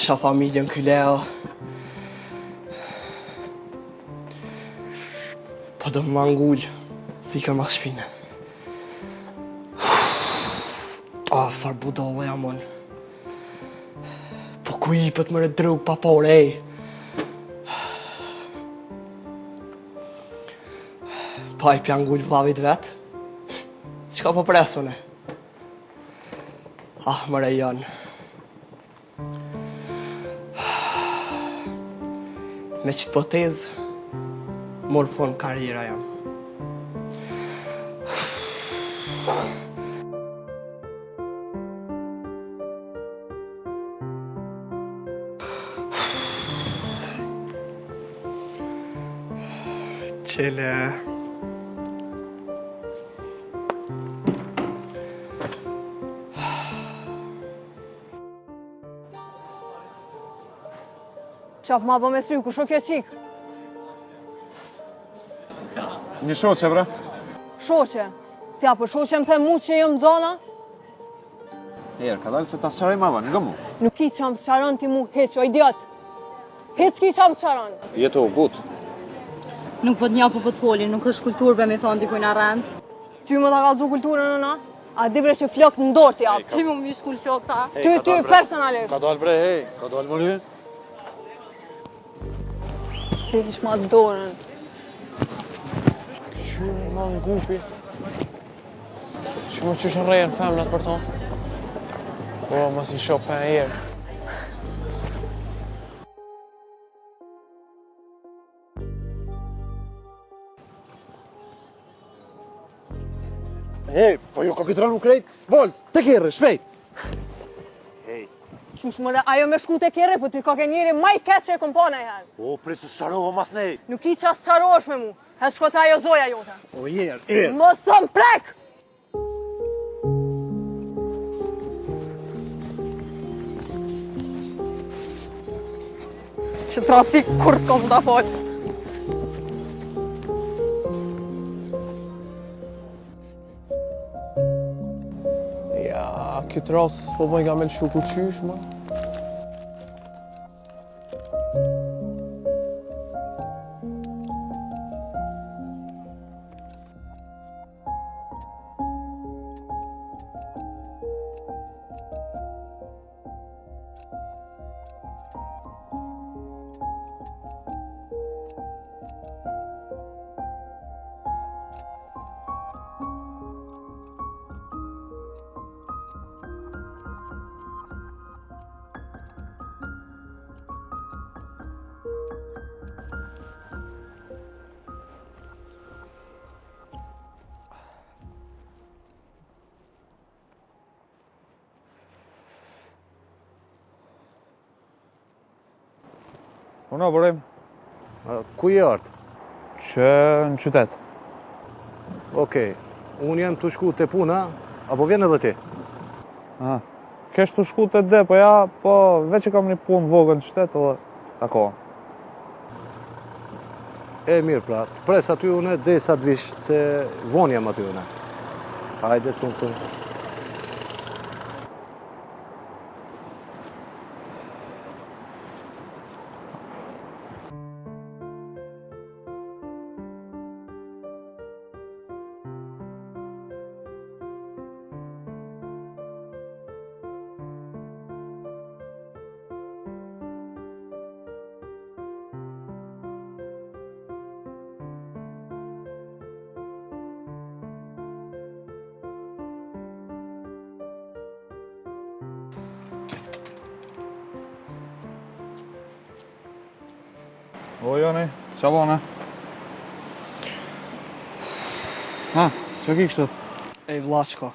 sha familjen ky Leo. Po do më ngul, thikën mas shpine. Ah, far budalla jam unë. Po ku jipet more drug pa pare, ej. Pa i pja ngul vllavit vet. Çka po pres une? Ah, more janë. Me qëtë potezë, mor fund karriera jem. Qele... Qa po ma bo me sy, kush o kjo qikë? Një shoqe, bre? Shoqe? Ti a për shoqe më the mu që jom zona? Erë, ka dalë se ta sqaroj ma vonë, nga mu. Nuk ki qa më sqaron ti mu, hiç, o idiot. Hiç ki qa më sqaron. Je tu u ngut. Nuk po të njoh po po të foli, nuk është kulturë be me thonë dikujt na rrenc. Ty me ta kallzu kulturën unë, a di bre që flok në dorë t'i jap. Ti mu mi shkul flok ta. Ty, ty, personalisht. Ka dalë bre, hej, ka dalë më Ti kish ma dorën. Qyre ma ngupi. Që më qysh rrejën femnat për tonë? Po, mos i shoh pa erë. Hej, po ju kokë të krejt, Volz, te kerri, shpejt! Hej. Qysh more, ajo me shku te kerri, po ti koke njeri ma i keq që e kom pa najherë. O, prit se sqarohu mas nej. Nuk ki qa sqarohesh me mu, hec shko te ajo zoja jote. O, jerë, erë. Mos më prek! Që trasi kur s'kom të ta folë. Ja, këtë rast s'po bëj nga me lëshu kurqysh, ma. Unë burim. Ku je art? Që në qytet. Okej, unë jam tu shku te puna, apo vjen edhe ti? Aha. Kesh tu shku te depoja, po veç e kam një punë vogël në qytet edhe takohem. E mirë pra, të pres aty une, dhe sa të vish, se vonë jam aty une. Hajde, tum, tum. O, Joni, qa bone? Ha, qa ki kështu? Ej, vlaçko,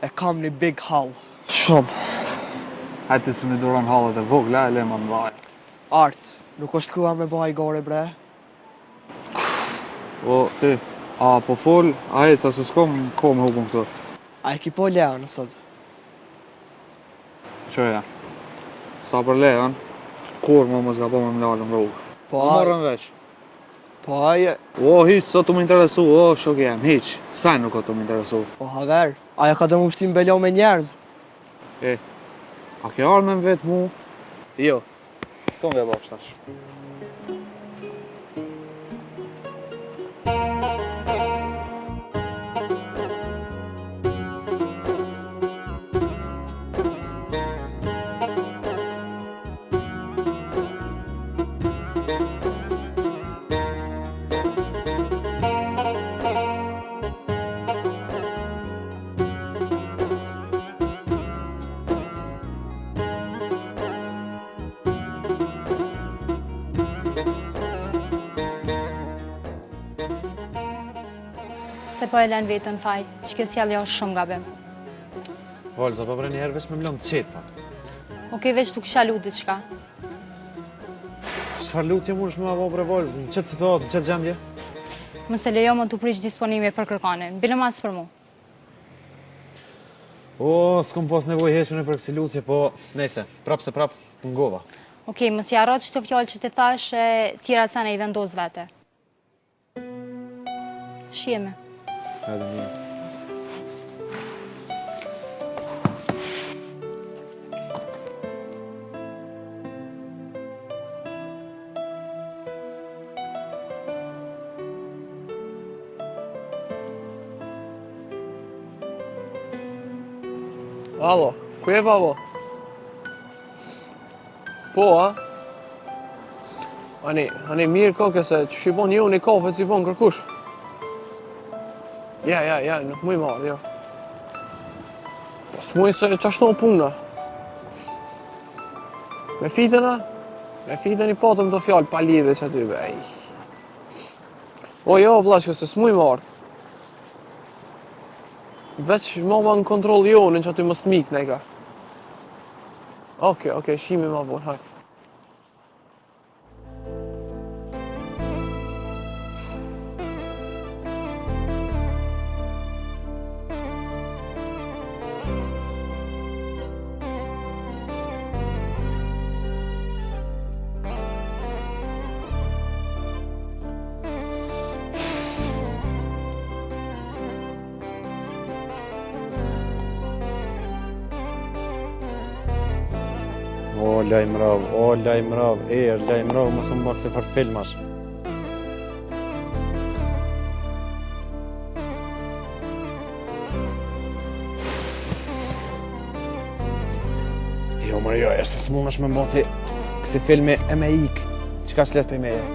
e kam një big hall. Shumë. Hajde ti s'm'i duron hallet e vogla, e le ma t'mdhaja. Art, nuk është koha me ba hajgare bre. O, ti, a po fol, a e ca se s'kom kohë me hupun këtu. A e ki po Leon sot? Qëja, sa për Leon, kur më mos gabo me m'nalë në rrugë. Po, Po morën vesh. Po aje, O, hiç, s'o tu më interesu, o, shok jem, hiç, sa nuk o tu më interesu. po haver, ajo ka do më shti n'bela me njerëz. E, a ke ardhë me më vetë mu? Jo. Tung e bofsh tash. Se po e len veten n'faj, që kjo sjellje është shumë gabim. Volza, po bre njëherë veç me m'lon të qetë, pa. Okej, veç t'u kisha lut diçka. Çfarë lutje mundesh me ma bo bre Volzë, në qëtë situatë, në qëtë gjendje? Mos e lejo më t'u prish disponimi për kërkanin, bile mas për mu. O, s'kom pas nevojë hiç unë për kësi lutje, po nejse, prapë se prapë, të ngova. Okej, mos i harro qëto fjalë që të thash e tjera sene i vendos vete. Shihemi. Hajde mirë. Alo, ku je babo? Po, a? Ani, ani mirë koke se që shi bon ju një kafe s'i bon kërkush. Ja, ja, ja, nuk muj me ardhë, jo. Po s'muj se qashtu puna. Me fitën, a? Me fitën i patëm do fjalë pa lidhje që aty, be, ej. O jo, vllashko, se s'muj me ardhë. Veç ma në kontroll jo, në që aty mos m'ik në ka. Okej, okej, shihemi ma vonë, hajde. O, lajmërov, o, lajmërov, erë, lajmërov, mos më bak se për filmash. Jo, mërë, jo, e se s'munësh me mbo ti kësi filmi e me ikë, qka s'let për meje.